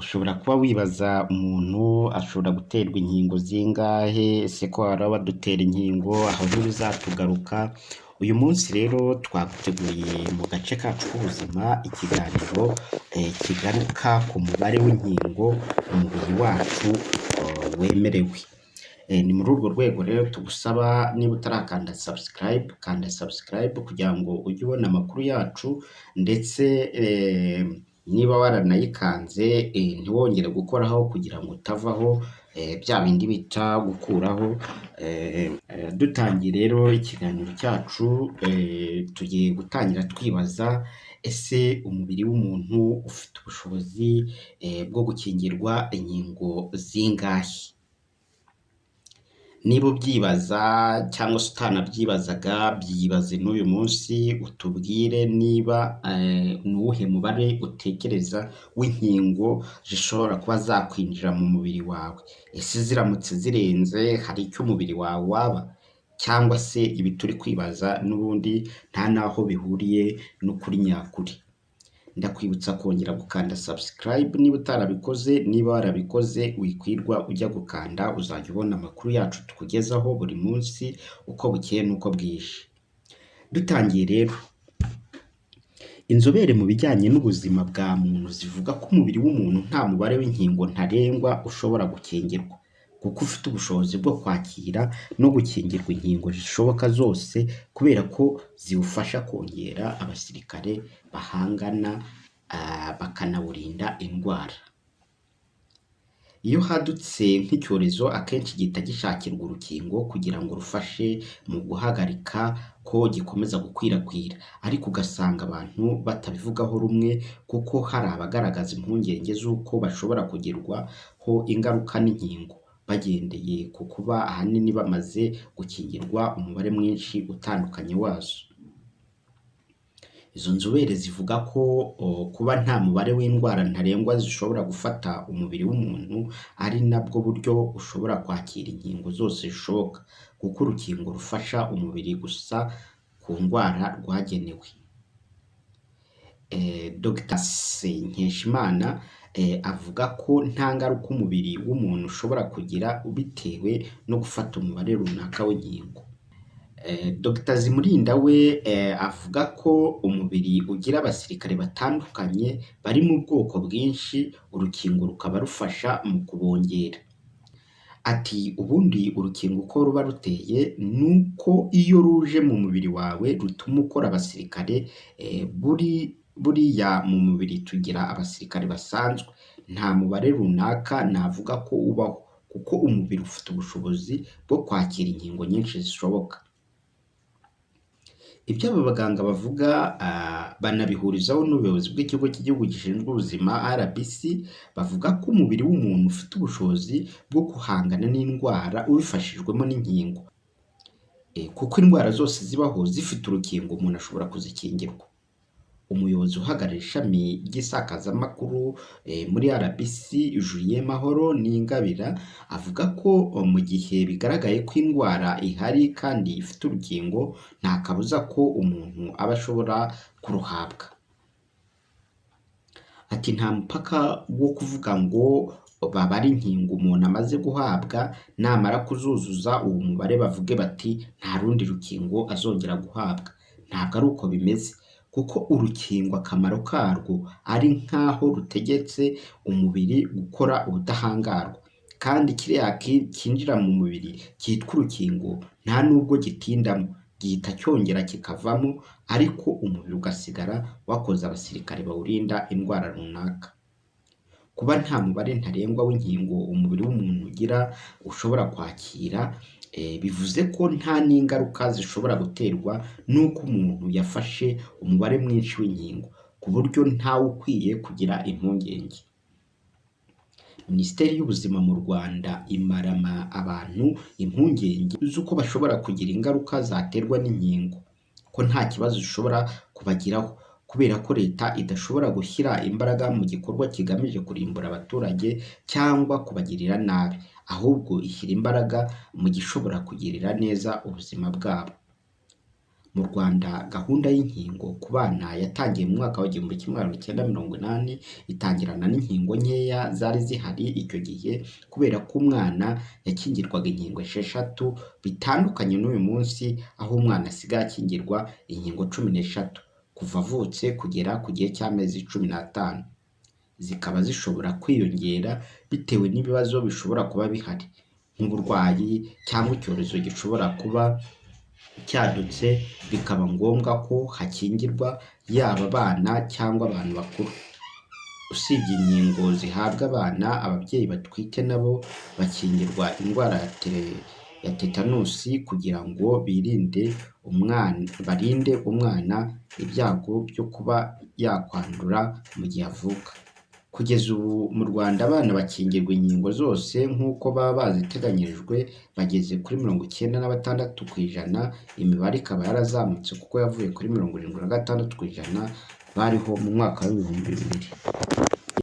Ushobora kuba wibaza umuntu ashobora guterwa inkingo zingahe, ese ko hari abadutera inkingo aho ntibizatugaruka? Uyu munsi rero twaguteguriye mu gace kacu k'ubuzima ikiganiro kigaruka ku mubare w'inkingo umubiri wacu wemerewe. Ni muri urwo rwego rero tugusaba niba utarakanda subscribe, kanda subscribe kugira ngo ujye ubona amakuru yacu ndetse niba waranayikanze ntiwongere gukoraho kugira ngo utavaho bya bindi bita gukuraho. Dutangiye rero ikiganiro cyacu, tugiye gutangira twibaza ese umubiri w'umuntu ufite ubushobozi bwo gukingirwa inkingo zingahe? Niba ubyibaza cyangwa se utanabyibazaga byibaze n'uyu munsi utubwire niba ni uwuhe mubare utekereza w'inkingo zishobora kuba zakwinjira mu mubiri wawe? Ese ziramutse zirenze hari icyo umubiri wawe waba? Cyangwa se ibi turi kwibaza n'ubundi nta n'aho bihuriye n'ukuri nyakuri? Ndakwibutsa kongera gukanda subscribe niba utarabikoze, niba warabikoze wikwirwa ujya gukanda, uzajya ubona amakuru yacu tukugezaho buri munsi uko bukeye n'uko bwije. Dutangiye rero, inzobere mu bijyanye n'ubuzima bwa muntu zivuga ko umubiri w'umuntu nta mubare w'inkingo ntarengwa ushobora gukingirwa, kuko ufite ubushobozi bwo kwakira no gukingirwa inkingo zishoboka zose kubera ko ziwufasha kongera abasirikare bahangana bakanawurinda indwara. Iyo hadutse nk'icyorezo akenshi gihita gishakirwa urukingo kugira ngo rufashe mu guhagarika ko gikomeza gukwirakwira, ariko ugasanga abantu batabivugaho rumwe kuko hari abagaragaza impungenge z'uko bashobora kugirwaho ingaruka n'inkingo, bagendeye ku kuba ahanini bamaze gukingirwa umubare mwinshi utandukanye wazo. Izo nzobere zivuga ko kuba nta mubare w'indwara ntarengwa zishobora gufata umubiri w'umuntu ari nabwo buryo ushobora kwakira inkingo zose zishoboka, kuko urukingo rufasha umubiri gusa ku ndwara rwagenewe. Dr Nkeshimana avuga ko nta ngaruka umubiri w'umuntu ushobora kugira bitewe no gufata umubare runaka w'inkingo. Dr Zimurinda we avuga ko umubiri ugira abasirikare batandukanye bari mu bwoko bwinshi, urukingo rukaba rufasha mu kubongera. Ati ubundi urukingo uko ruba ruteye ni uko iyo ruje mu mubiri wawe rutuma ukora abasirikare, buriya mu mubiri tugira abasirikare basanzwe, nta mubare runaka navuga ko ubaho kuko umubiri ufite ubushobozi bwo kwakira inkingo nyinshi zishoboka. Ibyo aba baganga bavuga banabihurizaho n'ubuyobozi bw'Ikigo cy'Igihugu gishinzwe Ubuzima RBC, bavuga ko umubiri w'umuntu ufite ubushobozi bwo guhangana n'indwara ubifashijwemo n'inkingo, kuko indwara zose zibaho zifite urukingo umuntu ashobora kuzikingirwa. Umuyobozi uhagarariye ishami ry'isakazamakuru muri RBC Julien Mahoro Ningabira avuga ko mu gihe bigaragaye ko indwara ihari kandi ifite urukingo nta kabuza ko umuntu aba ashobora kuruhabwa. Ati nta mupaka wo kuvuga ngo babare inkingo umuntu amaze guhabwa, namara kuzuzuza uwo mubare bavuge bati nta rundi rukingo azongera guhabwa, ntabwo ari uko bimeze kuko urukingo akamaro karwo ari nk'aho rutegetse umubiri gukora ubudahangarwa, kandi kiriya cyinjira mu mubiri cyitwa urukingo nta nubwo gitindamo, gihita cyongera kikavamo ariko umubiri ugasigara wakoze abasirikare bawurinda indwara runaka. Kuba nta mubare ntarengwa w'inkingo umubiri w'umuntu ugira ushobora kwakira, bivuze ko nta n'ingaruka zishobora guterwa n'uko umuntu yafashe umubare mwinshi w'inkingo, ku buryo ntawe ukwiye kugira impungenge. Minisiteri y'Ubuzima mu Rwanda imara abantu impungenge z'uko bashobora kugira ingaruka zaterwa n'inkingo, ko nta kibazo zishobora kubagiraho kubera ko leta idashobora gushyira imbaraga mu gikorwa kigamije kurimbura abaturage cyangwa kubagirira nabi, ahubwo ishyira imbaraga mu gishobora kugirira neza ubuzima bwabo. Mu Rwanda gahunda y'inkingo ku bana yatangiye mu mwaka wa 1980, itangirana n'inkingo nkeya zari zihari icyo gihe kubera ko umwana yakingirwaga inkingo 6, bitandukanye n'uyu munsi aho umwana asigaye akingirwa inkingo 13 kuva avutse kugera ku gihe cy'amezi 15. Zikaba zishobora kwiyongera bitewe n'ibibazo bishobora kuba bihari nk'uburwayi cyangwa icyorezo gishobora kuba cyadutse, bikaba ngombwa ko hakingirwa yaba abana cyangwa abantu bakuru. Usibye inkingo zihabwa abana, ababyeyi batwite nabo bakingirwa indwara ya tetanusi kugira ngo birinde umwana, barinde umwana ibyago byo kuba yakwandura mu gihe avuka. Kugeza ubu mu Rwanda abana bakingirwa inkingo zose nk'uko baba baziteganyirijwe bageze kuri 96%, imibare ikaba yarazamutse kuko yavuye kuri 76% bariho mu mwaka wa 2000.